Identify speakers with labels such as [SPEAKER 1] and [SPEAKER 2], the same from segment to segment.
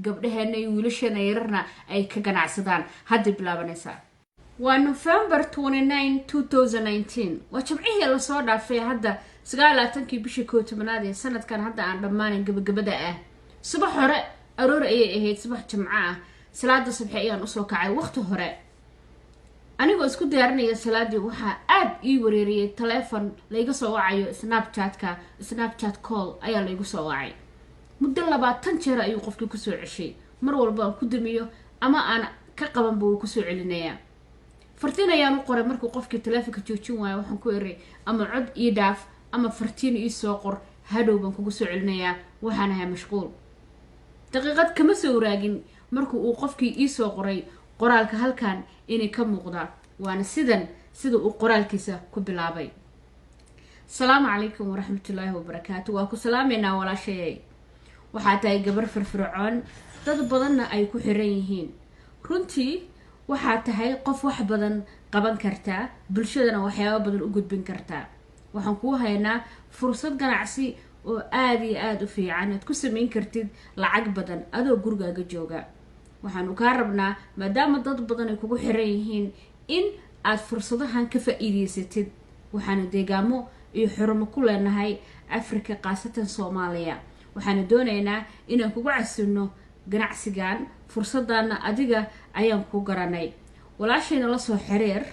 [SPEAKER 1] Gabdhaheena iyo wiilasheena yararna ay ka ganacsadaan. Hadday bilaabanaysaa. Waa November 29, 2019. Waa Jimcihii lasoo dhaafay, hadda 29-kii bishii 11aad ee sanadkan hadda aan dhammaanan gabagabada ah. Subax hore, aroor ayay ahayd, subax Jimco ah. Salaada subxe ayaan usoo kacay waqti hore. Anigoo isku diyaarinaya salaadii, waxaa aada ii wareeriyay taleefon layga soo wacayo Snapchatka. Snapchat call ayaa laygu soo wacay. Muddo 20 jeer ayuu qofkii kusoo ceshay. Mar walba aan ku damiyo ama aan ka qabanba, wuu kusoo celinayaa. Fartiin ayaan u qoray markuu qofkii taleefonka joojin waayo. Waxaan ku iri, "Ama cod ii dhaaf ama fartiin ii soo qor, hadhow baan kugu soo celinayaa, waxaan ahay mashquul." Daqiiqad kama soo waraagin marka uu qofkii iisoo qoray qoraalka halkan inay ka muuqdaa. Waana sidan sida uu qoraalkiisa ku bilaabay: "Asalaamu calaykum waraxmatullaahi wabarakaatu. Waa ku salaameynaa walaashayay. Waxaa tahay gabar firfircoon, dad badanna ay ku xiran yihiin. Runtii waxaa tahay qof wax badan qaban kartaa, bulshadana waxyaaba badan u gudbin kartaa. Waxaan kuu haynaa fursad ganacsi oo aada iyo aada u fiican, aad ku sameyn kartid lacag badan adoo gurigaaga jooga. Waxaanu kaa rabnaa, maadaama dad badan ay kugu xiran yihiin, in aad fursadahan ka faa-iideysatid. Waxaanu deegaamo iyo xurumo ku leenahay Africa, khaasatan Soomaaliya. Waxaanu doonaynaa inaan kugu casilno ganacsigan, fursadana adiga ayaan ku garanay. Walaashayna la soo xiriir,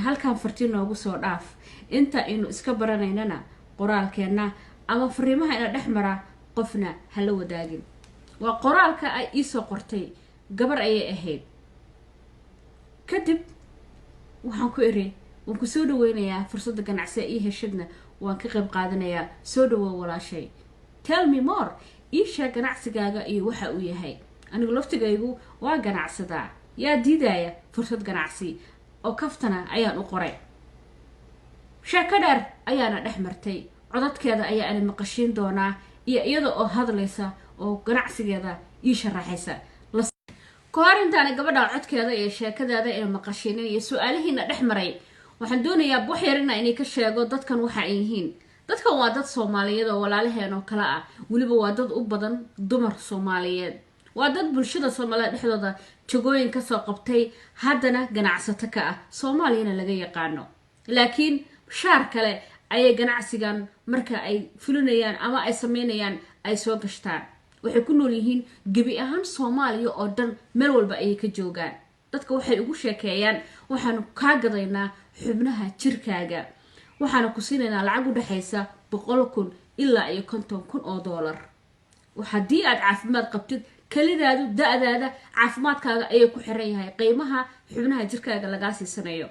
[SPEAKER 1] halkan farti noogu soo dhaaf. Inta aynu iska baranaynana, qoraalkeenna ama fariimaha ina dhex mara qofna hala wadaagin." Waa qoraalka ay iisoo qortay. Gabar ayay ahayd. Kadib waxaan ku iri, "Waan ku soo dhaweynayaa, fursadda ganacsiga ii heshadna waan ka qayb qaadanayaa. Soo dhawow walaashay. Tell me more, ii sheeg ganacsigaaga iyo waxa uu yahay. Anigu laftigaygu waa ganacsadaa, yaa diidaya fursad ganacsi?" Oo kaftana ayaan u qoray. Sheeko dheer ayaana dhex martay. Codadkeeda ayaa ana maqashiin doonaa iyo iyada oo hadlaysa oo ganacsigeeda ii sharaxaysa. Ka hor intaana gabadha codkeeda iyo sheekadeeda ina maqashiinin iyo su-aalihiina dhex maray, waxaan doonayaa wax yarina inay ka sheego dadkan waxa ay yihiin. Dadkan waa dad Soomaaliyeed oo walaalaheen oo kale ah. Weliba waa dad u badan dumar Soomaaliyeed. Waa dad bulshada Soomaaliyeed dhexdooda jagooyin kasoo qabtay, haddana ganacsato ka ah, Soomaaliyana laga yaqaano, laakiin shaar kale ayay ganacsigan marka ay fulinayaan ama ay sameynayaan ay soo gashtaan. Waxay ku nool yihiin gebi ahaan Soomaaliya oo dhan, meel walba ayay ka joogaan. Dadka waxay ugu sheekeeyaan, "Waxaanu kaa gadaynaa xubnaha jirkaaga, waxaana ku siinaynaa lacag u dhexaysa 100,000 ilaa iyo $50,000. Haddii aad caafimaad qabtid, kelidaadu, da-daada, caafimaadkaaga ayay ku xiran yahay qiimaha xubnaha jirkaaga lagaa siisanayo.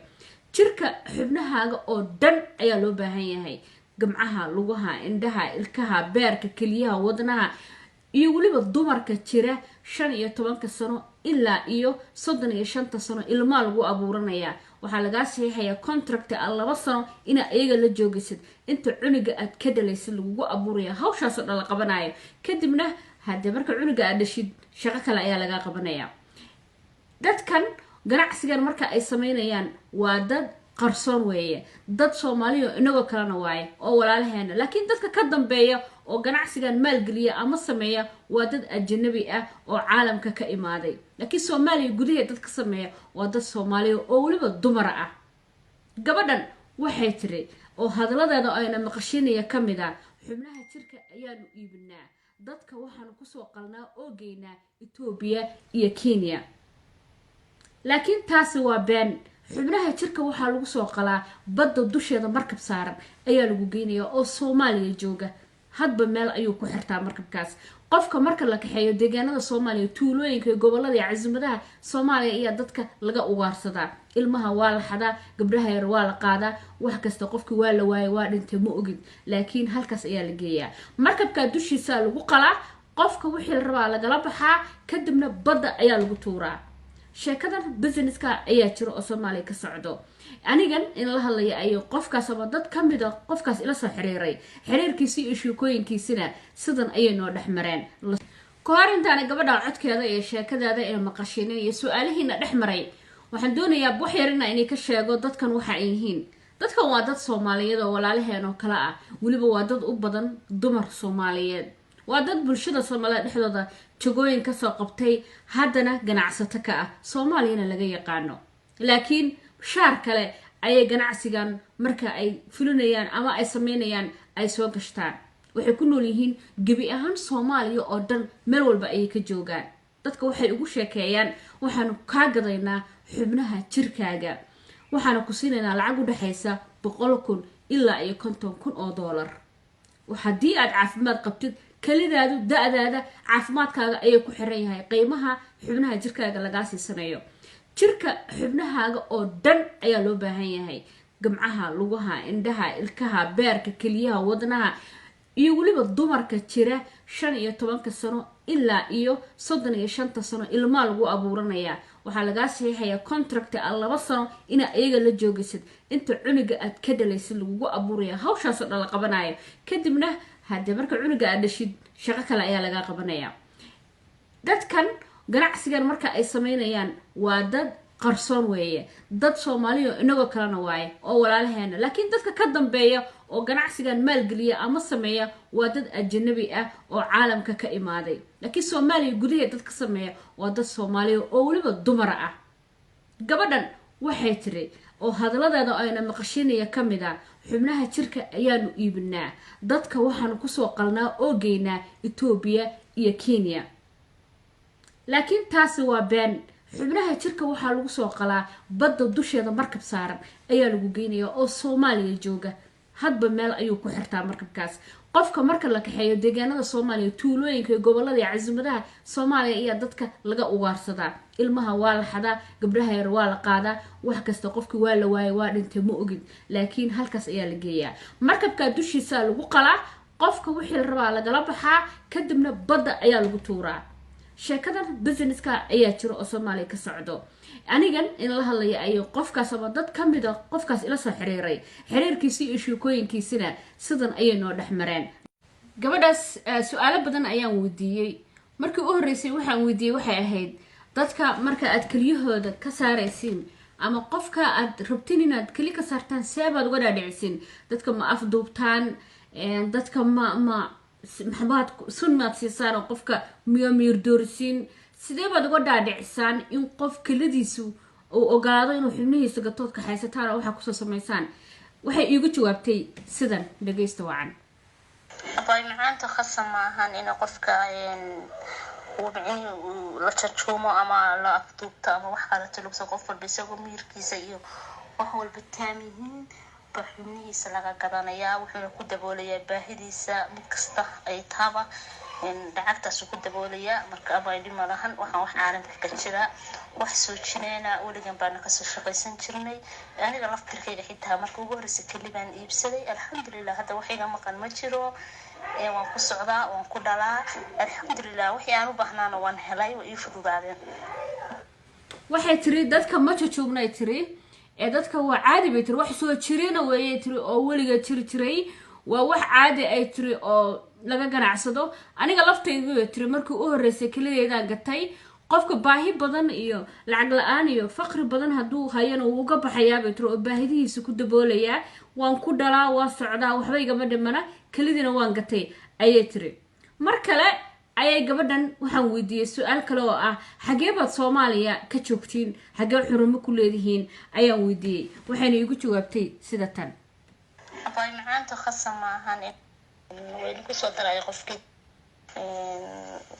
[SPEAKER 1] Jirka xubnahaaga oo dhan ayaa loo baahan yahay: gamcaha, lugaha, indhaha, ilkaha, beerka, keliyaha, wadnaha." Iyo weliba dumarka jira 15-ka sano ilaa iyo 35-ta sano ilmaa lagu abuuranayaa. Waxaa lagaa saxiixayaa contract a 2 sano inaa iyaga la joogaysid inta cunuga aad ka dhalaysid, lagugu abuuraya, hawshaasoo dhan la qabanayo. Kadibna haddee marka cunuga aad dhashid, shaqo kale ayaa lagaa qabanaya. Dadkan ganacsigan marka ay sameynayaan waa dad qarsoon weeye, dad Soomaaliya inagoo kalena waaye oo walaalaheena, laakiin dadka ka dambeeya oo ganacsigan maalgeliya ama sameeya waa dad ajanabi ah oo caalamka ka imaaday, laakiin Soomaaliya gudaheed dad ka sameeya waa dad Soomaaliya oo weliba dumara ah. Gabadhan waxay tiri, oo hadaladeeda ayna maqashinaya ka mid a, "Xubnaha jirka ayaanu iibinaa. Dadka waxaanu kusoo qalnaa oo geynaa Etoobiya iyo Kenya." Laakiin taasi waa been. Xubnaha jirka waxaa lagu soo qalaa badda dusheeda. Markab saaran ayaa lagu geynaya oo Soomaaliya jooga. Hadba meel ayuu ku xirtaa markabkaas. Qofka marka la kaxeeyo deegaanada Soomaaliya, tuulooyinka iyo gobolada iyo casiumadaha Soomaaliya ayaa dadka laga ugaarsadaa. Ilmaha waa la xadaa, gabdhaha yar waa la qaadaa, wax kasta. Qofki waa la waayay, waa dhintay, ma ogid, laakiin halkaas ayaa la geeyaa. Markabkaa dushiisa lagu qalaa qofka, wixii la rabaa lagala baxaa, kadibna badda ayaa lagu tuuraa. Sheekadan businesska ayaa jiro oo Soomaaliya ka socdo. Anigan in la hadlaya ayay qofkaas ama dad ka mida qofkaas ila soo xiriiray. Xiriirkiisi iyo sheekooyinkiisina sidan ayay noo dhex mareen. Ka hor intaana gabadha codkeeda iyo sheekadeeda ina maqashinin iyo su-aalihiina dhex maray, waxaan doonayaa wax yarina inay ka sheego dadkan waxa ay yihiin. Dadkan waa dad Soomaaliyeed oo walaalaheen oo kale ah. Weliba waa dad u badan dumar Soomaaliyeed. Waa dad bulshada Soomaaliyeed dhexdooda Jagooyin kasoo qabtay, haddana ganacsato ka ah, Soomaaliyana laga yaqaano, laakiin shaar kale ayay ganacsigan marka ay fulinayaan ama ay sameynayaan ay soo gashtaan. Waxay ku nool yihiin gebi ahaan Soomaaliya oo dhan, meel walba ayay ka joogaan. Dadka waxay ugu sheekeeyaan: "Waxaanu kaa gadaynaa xubnaha jirkaaga, waxaana ku siinaynaa lacag u dhexaysa 100,000 ilaa iyo $50,000. Haddii aad caafimaad qabtid, kelidaadu, da-daada, caafimaadkaaga ayay ku xiran yahay qiimaha xubnaha jirkaaga lagaa siisanayo." Jirka xubnahaaga oo dhan ayaa loo baahan yahay: gamcaha, lugaha, indhaha, ilkaha, beerka, keliyaha, wadnaha iyo weliba dumarka jira 15-ka sano ilaa iyo 35-ta sano ilmaa lagu abuuranayaa. Waxaa lagaa saxiixayaa contract a 2 sano inaa iyaga la joogaysid inta cunuga aad ka dhalaysid, lagugu abuuraya, hawshaasoo dhan la qabanayo. Kadibna haddee marka cunuga aad dhashid, shaqo kale ayaa lagaa qabanaya. Dadkan ganacsigan marka ay sameynayaan waa dad qarsoon weeye, dad Soomaaliya inagoo kalena waaye oo walaalaheena, laakiin dadka ka dambeeya oo ganacsigan maalgeliya ama sameeya waa dad ajanabi ah oo caalamka ka imaaday, laakiin Soomaaliya gudaheed dad ka sameeya waa dad Soomaaliya oo weliba dumara ah. Gabadhan waxay tiri oo hadaladeeda ayna maqashiinaya ka mid ah: "Xubnaha jirka ayaanu iibinaa, dadka waxaanu kusoo qalnaa oo geynaa Etoobiya iyo Kenya." Laakiin taasi waa been. Xubnaha jirka waxaa lagu soo qalaa badda dusheeda, markab saaran ayaa lagu geynaya oo Soomaaliya jooga. Hadba meel ayuu ku xirtaa markabkaas. Qofka marka la kaxeeyo deegaanada Soomaaliya, tuulooyinka iyo gobolada iyo casimaddaha Soomaaliya ayaa dadka laga ugaarsadaa. Ilmaha waa la xadaa, gabdhaha yar waa la qaadaa, wax kasta. Qofki waa la waayay, waa dhintay, ma ogid, laakiin halkaas ayaa la geeyaa. Markabkaa dushiisa lagu qalaa qofka, wixii la rabaa lagala baxaa, kadibna badda ayaa lagu tuuraa. Sheekadan businesska ayaa jiro oo Soomaaliya ka socdo. Anigan in la hadlaya ayay qofkaas ama dad ka mida qofkaas ila soo xiriiray. Xiriirkiisi iyo sheekooyinkiisina sidan ayay noo dhex mareen. Gabadhaas su-aalo badan ayaan weydiiyey. Markii u horreysay waxaan weydiiyey waxay ahayd: dadka marka aad keliyahooda ka saaraysiin ama qofka aad rabtin inaad keli ka saartaan, seebaad uga dhaadhicisiin dadka? Ma afduubtaan dadka? Ma maxbaad sun maad siisaan oo qofka miyo miyir doorisiin? Sidee baad uga dhaadhicisaan in qof keladiisu uu ogolaado inuu xubnihiisa gatood kaxaysataan oo waxaa kusoo samaysaan? Waxay iigu jawaabtay sidan, dhagaysta wacan.
[SPEAKER 2] Abay macaanta, khasab ma ahan in qofka uu micnihii uu la jajuumo ama la afduubto ama wax kaleto lugso. Qof walba isagoo miyirkiisa iyo wax walba taam yihiin ba xubnihiisa laga gadanayaa, wuxuuna ku daboolayaa baahidiisa mid kasta ay taaba, lacagtaasu ku daboolayaa. Marka abay dhib ma lahan. Waxaan wax caalamka ka jira, wax soo jireena, weligan baana kasoo shaqaysan jirnay. Aniga laftirkayga xitaa marka ugu horreysa keli baan iibsaday. Alxamdulilah, hadda wax iga maqan ma jiro. Waan ku socdaa, waan ku dhalaa, alxamdulilah. Wixii aan u baahnaana waan helay, way ii fududaadeen.
[SPEAKER 1] Waxay tiri: "Dadka ma jujuubnay," tiri, "ee dadka waa caadi," bay tiri. "Wax soo jirina weeyay," tiri, "oo weliga jiri jiray. Waa wax caadi," ay tiri, "oo laga ganacsado. Aniga laftaydu," bay tiri, "markii u horreysay kelideedaan gatay." Qofka baahi badan iyo lacag la-aan iyo faqri badan hadduu hayana, wuu uga baxayaa, bay tiri, oo baahidihiisa ku daboolayaa. "Waan ku dhalaa, waa socdaa, waxba igama dhimana, kelidiina waan gatay," ayay tiri. Mar kale ayay gabadhan waxaan weydiiyey su-aal kale oo ah: xagee baad Soomaaliya ka joogtiin, xagee xurumo ku leedihiin, ayaan weydiiyey. Waxayna iigu jawaabtay sida tan.
[SPEAKER 2] Abay macaanta, khasab ma ahan. Wayna kusoo daraya qofkii.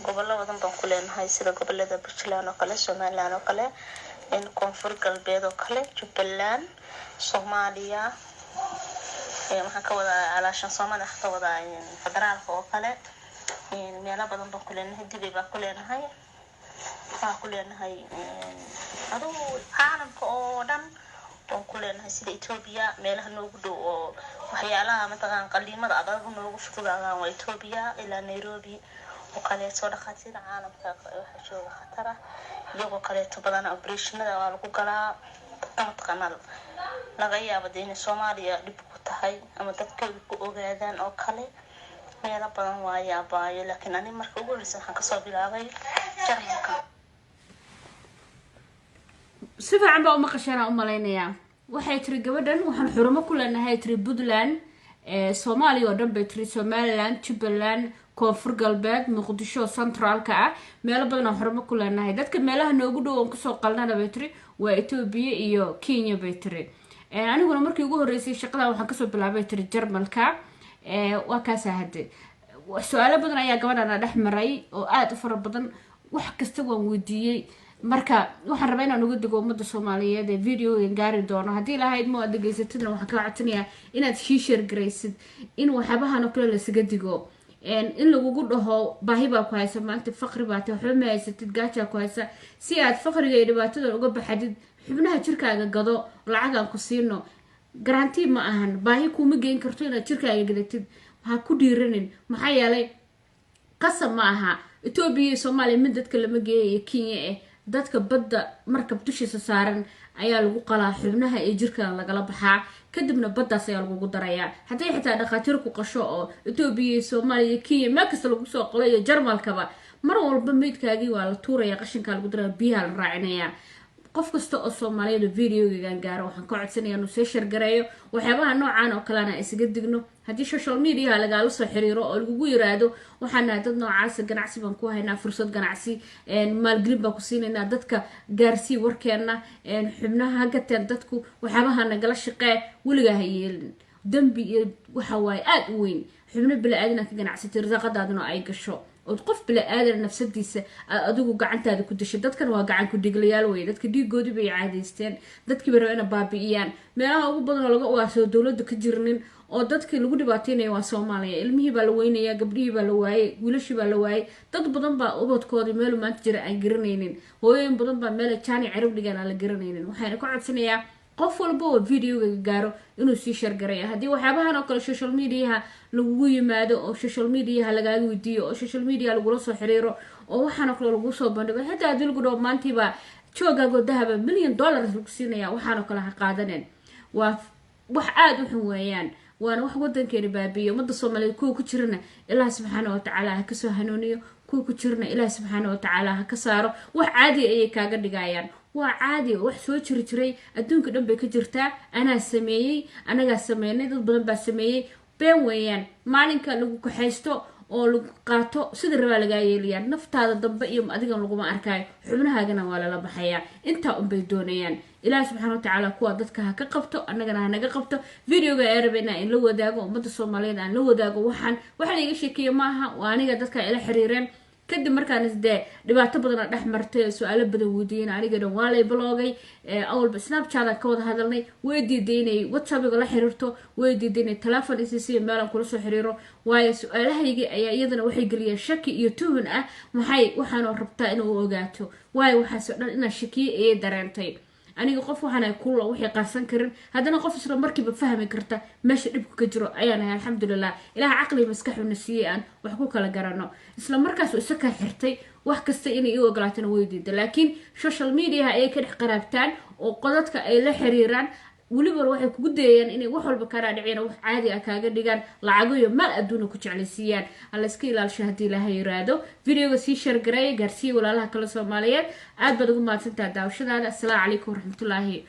[SPEAKER 2] Gobollo badan baan ku leenahay, sida gobolada Puntland oo kale, Somaliland oo kale, Koonfur Galbeed oo kale, Jubbaland, Soomaaliya. Waxaan ka wadaa calaashan Soomaaliya, waxaan ka wadaa federaalka oo kale. Meelo badan baan ku leenahay. Dubay baan ku leenahay, waxaan ku leenahay adugu caalamka oo dhan waan ku leenahay, sida Ethiopia. Meelaha noogu dhow oo waxyaalaha mataqaan qaliimada adag noogu fududaadaan waa Ethiopia ilaa Nairobi oo kaleeto. Dhakhaatiira caalamka waxa jooga khatar ah, iyagoo kaleeto badan operationada waa lagu galaa. Dadka mataqaanaa laga yaabo dee inay Soomaaliya dhib ku tahay ama dadkooda ku ogaadaan oo kale, meelo badan waa yaabaayo. Laakiin ani marka ugu horreysa waxaan kasoo bilaabay Jarmalka.
[SPEAKER 1] Si fiican baa umaqasheena u malaynayaa. Waxay tiri gabadhan: "Waxaan xurumo ku leenahay," tiri, "Puntland, Soomaaliya oo dhan bay tiri, Somaliland, Jubbaland, Koonfur Galbeed, Muqdisho centraalka ah, meelo badan oo xarumo ku leenahay. Dadka meelaha noogu dhow oon kusoo qalnana, bay tiri, waa Etoobiya iyo Kenya, bay tiri. Aniguna markii ugu horreysay shaqadan waxaan kasoo bilaabay, tiri, Jarmalka. Waa kaasa. Hadde su-aalo badan ayaa gabadhana dhex maray oo aada u fara badan. Wax kasta waan weydiiyey. Marka waxaan rabaa inaan uga digo ummadda Soomaaliyeed ee videogan gaari doono. Haddii lahayd ma aad dhegeysatidna, waxaan kaa codsanayaa inaad sii share garaysid in waxyaabahan oo kale lasaga digo. In lagugu dhaho baahi baa ku haysa maanta, faqri baa tahay, waxba ma haysatid, gaajaa ku haysa, si aad faqriga iyo dhibaatadan uga baxadid xubnaha jirkaaga gado, lacagaan ku siino, guarantee ma ahan. Baahi kuuma geyn karto inaad jirkaaga gadatid. Ha ku dhiiranin. Maxaa yeelay, qasab ma aha. Etoobiya iyo Soomaaliya mid dadka lama geeya iyo Kenya. Dadka badda markab dushiisa saaran ayaa lagu qalaa, xubnaha iyo jirkana lagala baxaa, kadibna baddaas ayaa lagugu darayaa. Hadday xitaa dhakhaatiir ku qasho oo Etoobiya iyo Soomaaliya iyo Kenya meel kasta lagu soo qolo iyo Jarmalkaba, mar walba meydkaagii waa la tuuraya, qashinkaa lagu daraya, biyaha la raacinayaa. Qof kasta oo Soomaaliyeed videogagan gaaro, waxaan ka codsanaya inuu sii share gareeyo. Waxyaabaha noocan oo kalena isaga digno. Haddii social mediaha lagaala soo xiriiro oo lagugu yiraahdo waxaan nahay dad noocaasa, ganacsi baan ku haynaa, fursad ganacsi, maalgelin baan ku siinaynaa, dadka gaarsii warkeena, xubnaha hagateen dadku, waxyaabaha nagala shaqee, weligaa ha yeelin. Dembi iyo waxa waaye aada u weyn xubno bili-aadan ka ganacsatay, risaaqadaaduna ay gasho ood qof bili-aadan nafsadiisa aad adigu gacantaada ku dishay. Dadkan waa gacan ku dhiglayaal wey. Dadka dhiigoodii bay caadaysteen, dadkii bay rabeen ina baabi'iyaan. Meelaha ugu badan oo laga ugaarsado, dowladda ka jirinin oo dadkii lagu dhibaateynayo, waa Soomaaliya. Ilmihii baa la weynaya, gabdhihii baa la waayey, wiilashii baa la waayey. Dad badan baa ubadkoodii meelu maanta jira aan garanaynin. Hooyooyin badan baa meel jaani cirib dhigaan aan la garanaynin. Waxayna ka codsanayaa qof walba oo videoga gaaro inuu sii share garaya. Haddii waxyaabahan oo kale social mediaha lagugu yimaado oo social mediaha lagaaga weydiiyo oo social media lagula soo xiriiro oo waxaan oo kale lagu soo bandhigo, xitaa haddii lagu dhaho maantiiba joogaago dahaba $1 million lagu siinaya, waxaan oo kale ha qaadaneen. Waa wax aada u xun weeyaan, waana wax wadankeena baabiiyo. Ummadda Soomaaliyeed kuwa ku jirana Ilaah subxaana watacaala ha kasoo hanuuniyo, kuwa ku jirana Ilaah subxaana watacaala ha ka saaro. Wax caadi ayay kaaga dhigayaan. Waa caadi, wax soo jiri jiray, adduunka dhan bay ka jirtaa. Anaa sameeyey, anagaa sameynay, dad badan baa sameeyey. Been weeyaan. Maalinka lagu kaxaysto oo lagu qaato, sida rabaa lagaa yeelayaa. Naftaada dambe iyo adigan laguma arkaayo, xubnahaagana waa lala baxayaa. Intaa unbay doonayaan. Ilaah subxaana watacaala kuwa dadka ha ka qabto, annagana ha naga qabto. Videoga ee rabeyna in la wadaago ummadda Soomaaliyeed, aan la wadaago waxaan waxa laiga sheekeeye maaha, waa aniga dadka ila xiriireen. Kadib markaan dee dhibaato badana dhex martay, su-aalo badan weydiiyeen, anigana waa lay blockgay. Awalba Snapchat ka wada hadalnay, way diiday inay WhatsAppiga la xiriirto, way diiday inay telefon isiisiyo meelan kula soo xiriiro, waayo su-aalahaygii ayaa iyadana waxay geliyeen shaki iyo tuhun ah maxay waxaanoo rabtaa inuu ogaato, waayo waxaasoo dhan inaa shakiye ayay dareentay. Aniga qof waxaan kulla waxay qarsan karin, haddana qof isla markiiba fahmi karta meesha dhibku ka jiro ayaan ahay, alxamdulilah. Ilaah caqli maskaxuna siiyey aan wax ku kala garano. Isla markaas isa ka xirtay wax kasta inay ii ogolaatana way diida. Laakiin social mediaha ayay ka dhex qaraabtaan oo qodadka ay la xiriiraan. Weliba waxay kugu dayayaan inay wax walba kaa dhaadhiciyaan oo wax caadi ah kaaga dhigaan, lacago iyo maal adduuna ku jeclaysiiyaan. Hala iska ilaalsho haddii Ilaaha yiraahdo. Videoga sii share gareeya, gaarsiiya walaalaha kale Soomaaliyeed. Aad baad ugu mahadsantaha daawashadaada. Asalaamu calaykum waraxmatullaahi.